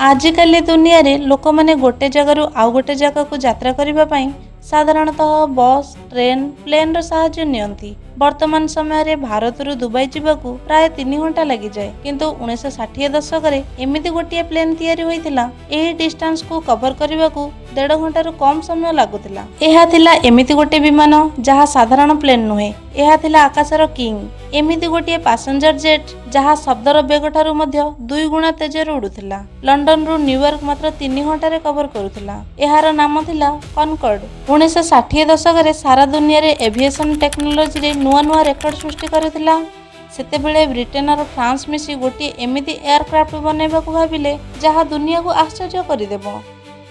ଆଜିକାଲି ଦୁନିଆରେ ଲୋକମାନେ ଗୋଟେ ଜାଗାରୁ ଆଉ ଗୋଟେ ଜାଗାକୁ ଯାତ୍ରା କରିବା ପାଇଁ ସାଧାରଣତଃ ବସ୍, ଟ୍ରେନ୍, ପ୍ଲେନ୍ର ସାହାଯ୍ୟ ନିଅନ୍ତି। ବର୍ତ୍ତମାନ ସମୟରେ ଭାରତରୁ ଦୁବାଇ ଯିବାକୁ ପ୍ରାୟ 3 ଘଣ୍ଟା ଲାଗିଯାଏ। କିନ୍ତୁ 1960 ଦଶକରେ ଏମିତି ଗୋଟିଏ ପ୍ଲେନ୍ ତିଆରି ହୋଇଥିଲା, ଏହି ଡିଷ୍ଟାନ୍ସକୁ କଭର କରିବାକୁ ଦେଢ଼ ଘଣ୍ଟାରୁ କମ୍ ସମୟ ଲାଗୁଥିଲା। ଏହା ଥିଲା ଏମିତି ଗୋଟେ ବିମାନ, ଯାହା ସାଧାରଣ ପ୍ଲେନ୍ ନୁହେଁ। ଏହା ଥିଲା ଆକାଶର କିଙ୍ଗ। ଏମିତି ଗୋଟିଏ ପାସେଞ୍ଜର ଜେଟ୍, ଯାହା ଶବ୍ଦର ବେଗ ଠାରୁ ମଧ୍ୟ 2 ଗୁଣା ତେଜରେ ଉଡୁଥିଲା। ଲଣ୍ଡନରୁ ନ୍ୟୁୟର୍କ ମାତ୍ର 3 ଘଣ୍ଟାରେ କଭର କରୁଥିଲା। ଏହାର ନାମ ଥିଲା କନକର୍ଡ। 1960 ଦଶକରେ ସାରା ଦୁନିଆରେ ଏଭିଏସନ୍ ଟେକ୍ନୋଲୋଜିରେ ନୂଆ ନୂଆ ରେକର୍ଡ ସୃଷ୍ଟି କରୁଥିଲା। ସେତେବେଳେ ବ୍ରିଟେନ ଓ ଫ୍ରାନ୍ସ ମିଶି ଗୋଟିଏ ଏମିତି ଏୟାରକ୍ରାଫ୍ଟ ବନାଇବାକୁ ଭାବିଲେ, ଯାହା ଦୁନିଆକୁ ଆଶ୍ଚର୍ଯ୍ୟ କରିଦେବ।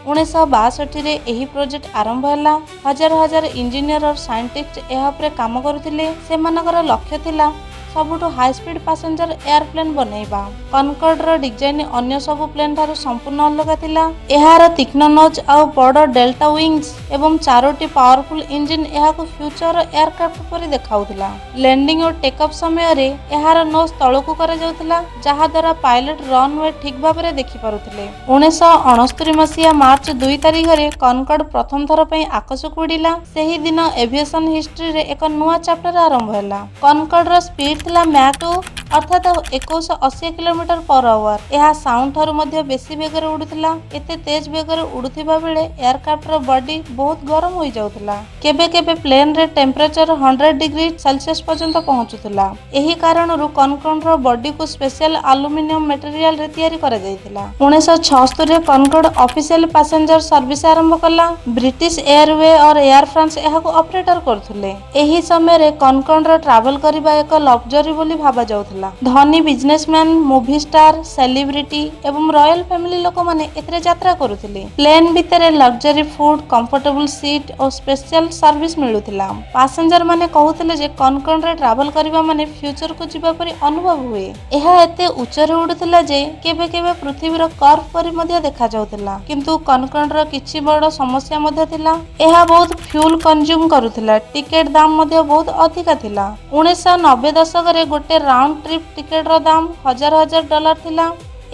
1962ରେ ଏହି ପ୍ରୋଜେକ୍ଟ ଆରମ୍ଭ ହେଲା। ହଜାର ହଜାର ଇଞ୍ଜିନିୟର ଓ ସାଇଣ୍ଟିଷ୍ଟ ଏହା ଉପରେ କାମ କରୁଥିଲେ। ସେମାନଙ୍କର ଲକ୍ଷ୍ୟ ଥିଲା ସବୁଠୁ ହାଇସ୍ପିଡ୍ ପାସେଞ୍ଜର ଏୟାରପ୍ଲେନ୍ ବନେଇବା। କନକର୍ଡର ଡିଜାଇନ ଅନ୍ୟ ସବୁ ପ୍ଲେନ୍ ଠାରୁ ସମ୍ପୂର୍ଣ୍ଣ ଅଲଗା ଥିଲା। ଏହାର ତୀକ୍ଷ୍ଣ ନୋଜ୍ ଆଉ ବଡ଼ ଡେଲ୍ଟା ୱିଙ୍ଗସ୍ ଏବଂ ଚାରୋଟି ପାୱାରଫୁଲ୍ ଇଞ୍ଜିନ୍ ଏହାକୁ ଫ୍ୟୁଚର ଏୟାରକ୍ରାଫ୍ଟ ପରି ଦେଖାଉଥିଲା। ଲ୍ୟାଣ୍ଡିଂ ଓ ଟେକଅଫ୍ ସମୟରେ ଏହାର ନୋଜ୍ ତଳକୁ କରାଯାଉଥିଲା, ଯାହାଦ୍ୱାରା ପାଇଲଟ ରନୱେ ଠିକ୍ ଭାବରେ ଦେଖିପାରୁଥିଲେ। 1969 ମସିହା ମାର୍ଚ୍ଚ 2 ତାରିଖରେ କନକର୍ଡ ପ୍ରଥମ ଥର ପାଇଁ ଆକାଶକୁ ଉଡ଼ିଲା। ସେହି ଦିନ ଏଭିଏସନ୍ ହିଷ୍ଟ୍ରିରେ ଏକ ନୂଆ ଚାପ୍ଟର ଆରମ୍ଭ ହେଲା। କନକର୍ଡର ସ୍ପିଡ୍ ଥିଲା ମ୍ୟାକ୍ 2, ଅର୍ଥାତ୍ 2180 କିଲୋମିଟର ପର ଆୱାର। ଏହା ସାଉଣ୍ଡ ଠାରୁ ମଧ୍ୟ ବେଶୀ ବେଗରେ ଉଡୁଥିଲା। ଏତେ ତେଜ ବେଗରେ ଉଡୁଥିବା ବେଳେ ଏୟାରକ୍ରାଫ୍ଟର ବଡି ବହୁତ ଗରମ ହୋଇଯାଉଥିଲା। କେବେ କେବେ ପ୍ଲେନରେ ଟେମ୍ପରେଚର 100 ଡିଗ୍ରୀ ସେଲସିୟସ ପର୍ଯ୍ୟନ୍ତ ପହଞ୍ଚୁଥିଲା। ଏହି କାରଣରୁ କନକର୍ଡର ବଡିକୁ ସ୍ପେଶାଲ ଆଲୁମିନିୟମ ମେଟେରିଆଲରେ ତିଆରି କରାଯାଇଥିଲା। 1976ରେ କନକର୍ଡ ଅଫିସିଆଲ ପାସେଞ୍ଜର ସର୍ଭିସ ଆରମ୍ଭ କଲା। ବ୍ରିଟିଶ ଏୟାରୱେ ଓ ଏୟାର ଫ୍ରାନ୍ସ ଏହାକୁ ଅପରେଟର କରୁଥିଲେ। ଏହି ସମୟରେ କନକର୍ଡର ଟ୍ରାଭେଲ କରିବା ଏକ ଲକ୍ଜରୀ ବୋଲି ଭାବାଯାଉଥିଲା। ଧନୀ ବିଜନେସମ୍ୟାନ, ମୁଭି ଷ୍ଟାର, ସେଲିବ୍ରିଟି ଏବଂ ରୟାଲ ଫ୍ୟାମିଲି ଲୋକମାନେ ଏଥିରେ ଯାତ୍ରା କରୁଥିଲେ। ପ୍ଲେନ୍ ଭିତରେ ଲକ୍ଜରୀ ଫୁଡ, କମ୍ଫର୍ଟେବଲ ସିଟ୍ ଓ ସ୍ପେଶାଲ ସର୍ଭିସ ମିଳୁଥିଲା। ପାସେଞ୍ଜର ମାନେ କହୁଥିଲେ ଯେ କନକର୍ଡରେ ଟ୍ରାଭେଲ କରିବା ମାନେ ଫ୍ୟୁଚରକୁ ଯିବା ପରି ଅନୁଭବ ହୁଏ। ଏହା ଏତେ ଉଚ୍ଚରେ ଉଡୁଥିଲା ଯେ କେବେ କେବେ ପୃଥିବୀର କର୍ଭ ପରି ମଧ୍ୟ ଦେଖାଯାଉଥିଲା। କିନ୍ତୁ କନକର୍ଡର କିଛି ବଡ଼ ସମସ୍ୟା ମଧ୍ୟ ଥିଲା। ଏହା ବହୁତ ଫ୍ୟୁଲ କନଜ୍ୟୁମ କରୁଥିଲା। ଟିକେଟ ଦାମ ମଧ୍ୟ ବହୁତ ଅଧିକା ଥିଲା। 1990 ଦଶକରେ ଗୋଟେ ରାଉଣ୍ଡ ଟ୍ରିପ୍ ଟିକେଟର ଦାମ ହଜାର ହଜାର ଡଲାର ଥିଲା।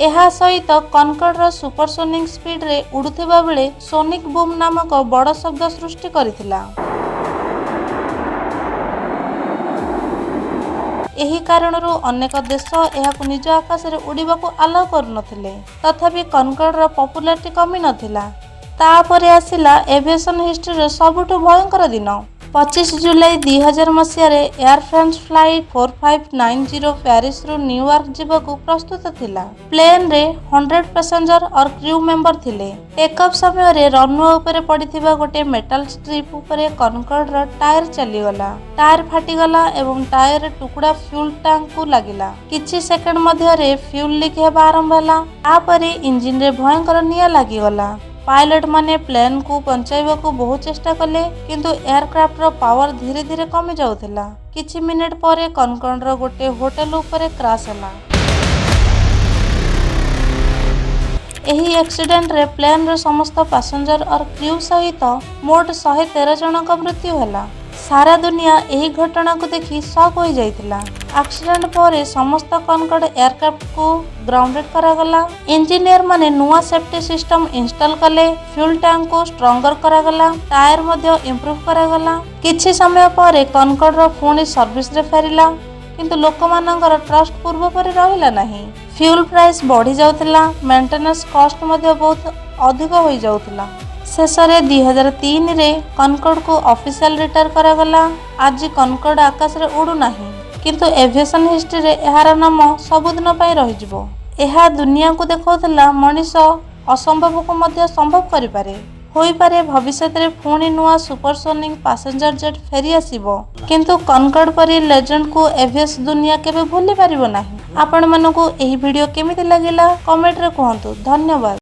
ଏହା ସହିତ କନକର୍ଡର ସୁପରସୋନିକ୍ ସ୍ପିଡରେ ଉଡୁଥିବା ବେଳେ ସୋନିକ୍ ବୁମ୍ ନାମକ ବଡ଼ ଶବ୍ଦ ସୃଷ୍ଟି କରିଥିଲା। ଏହି କାରଣରୁ ଅନେକ ଦେଶ ଏହାକୁ ନିଜ ଆକାଶରେ ଉଡ଼ିବାକୁ ଆଲାଉ କରୁନଥିଲେ। ତଥାପି କନକର୍ଡର ପପୁଲାରିଟି କମି ନଥିଲା। ତାପରେ ଆସିଲା ଏଭିଏସନ୍ ହିଷ୍ଟ୍ରିର ସବୁଠୁ ଭୟଙ୍କର ଦିନ। 25 ଜୁଲାଇ 2000 ମସିହାରେ ଏୟାର ଫ୍ରାନ୍ସ ଫ୍ଲାଇଟ୍ 4590 ପ୍ୟାରିସରୁ ନ୍ୟୁୟର୍କ ଯିବାକୁ ପ୍ରସ୍ତୁତ ଥିଲା। ପ୍ଲେନରେ 100 ପାସେଞ୍ଜର ଅର୍ କ୍ରିଉ ମେମ୍ବର ଥିଲେ। ଟେକଅଫ୍ ସମୟରେ ରନୱେ ଉପରେ ପଡ଼ିଥିବା ଗୋଟିଏ ମେଟାଲ ଷ୍ଟ୍ରିପ୍ ଉପରେ କନକର୍ଡର ଟାୟାର ଚାଲିଗଲା। ଟାୟାର ଫାଟିଗଲା ଏବଂ ଟାୟାରର ଟୁକୁଡ଼ା ଫ୍ୟୁଲ ଟ୍ୟାଙ୍କକୁ ଲାଗିଲା। କିଛି ସେକେଣ୍ଡ ମଧ୍ୟରେ ଫ୍ୟୁଲ ଲିକ୍ ହେବା ଆରମ୍ଭ ହେଲା। ତାପରେ ଇଞ୍ଜିନରେ ଭୟଙ୍କର ନିଆଁ ଲାଗିଗଲା। ପାଇଲଟ ମାନେ ପ୍ଲେନକୁ ବଞ୍ଚାଇବାକୁ ବହୁତ ଚେଷ୍ଟା କଲେ, କିନ୍ତୁ ଏୟାରକ୍ରାଫ୍ଟର ପାୱାର ଧୀରେ ଧୀରେ କମି ଯାଉଥିଲା। କିଛି ମିନିଟ ପରେ କନକର୍ଡର ଗୋଟେ ହୋଟେଲ ଉପରେ କ୍ରାଶ ହେଲା। ଏହି ଆକ୍ସିଡେଣ୍ଟରେ ପ୍ଲେନର ସମସ୍ତ ପାସେଞ୍ଜର ଅର୍ କ୍ରିଉ ସହିତ ମୋଟ 113 ଜଣଙ୍କ ମୃତ୍ୟୁ ହେଲା। ସାରା ଦୁନିଆ ଏହି ଘଟଣାକୁ ଦେଖି ସକ୍ ହୋଇଯାଇଥିଲା। ଆକ୍ସିଡେଣ୍ଟ ପରେ ସମସ୍ତ କନକର୍ଡ ଏୟାରକ୍ରାଫ୍ଟକୁ ଗ୍ରାଉଣ୍ଡେଡ କରାଗଲା। ଇଞ୍ଜିନିୟର ମାନେ ନୂଆ ସେଫ୍ଟି ସିଷ୍ଟମ ଇନଷ୍ଟଲ କଲେ। ଫ୍ୟୁଲ ଟ୍ୟାଙ୍କକୁ ଷ୍ଟ୍ରଙ୍ଗର କରାଗଲା। ଟାୟାର ମଧ୍ୟ ଇମ୍ପ୍ରୁଭ କରାଗଲା। କିଛି ସମୟ ପରେ କନକର୍ଡର ପୁଣି ସର୍ଭିସରେ ଫେରିଲା, କିନ୍ତୁ ଲୋକମାନଙ୍କର ଟ୍ରଷ୍ଟ ପୂର୍ବ ପରି ରହିଲା ନାହିଁ। ଫ୍ୟୁଲ ପ୍ରାଇସ୍ ବଢି ଯାଉଥିଲା। ମେଣ୍ଟେନାନ୍ସ କଷ୍ଟ ମଧ୍ୟ ବହୁତ ଅଧିକ ହୋଇଯାଉଥିଲା। ଶେଷରେ 2003ରେ କନକର୍ଡକୁ ଅଫିସିଆଲ ରିଟାୟାର କରାଗଲା। ଆଜି କନକର୍ଡ ଆକାଶରେ ଉଡୁନାହିଁ, କିନ୍ତୁ ଏଭିଏସନ୍ ହିଷ୍ଟ୍ରିରେ ଏହାର ନାମ ସବୁଦିନ ପାଇଁ ରହିଯିବ। ଏହା ଦୁନିଆକୁ ଦେଖାଉଥିଲା, ମଣିଷ ଅସମ୍ଭବକୁ ମଧ୍ୟ ସମ୍ଭବ କରିପାରେ। ହୋଇପାରେ, ଭବିଷ୍ୟତରେ ପୁଣି ନୂଆ ସୁପରସୋନିକ୍ ପାସେଞ୍ଜର ଜେଟ୍ ଫେରି ଆସିବ, କିନ୍ତୁ କନକର୍ଡ ପରି ଲେଜେଣ୍ଡକୁ ଏଭିଏସନ୍ ଦୁନିଆ କେବେ ଭୁଲି ପାରିବ ନାହିଁ। ଆପଣମାନଙ୍କୁ ଏହି ଭିଡ଼ିଓ କେମିତି ଲାଗିଲା, କମେଣ୍ଟରେ କୁହନ୍ତୁ। ଧନ୍ୟବାଦ।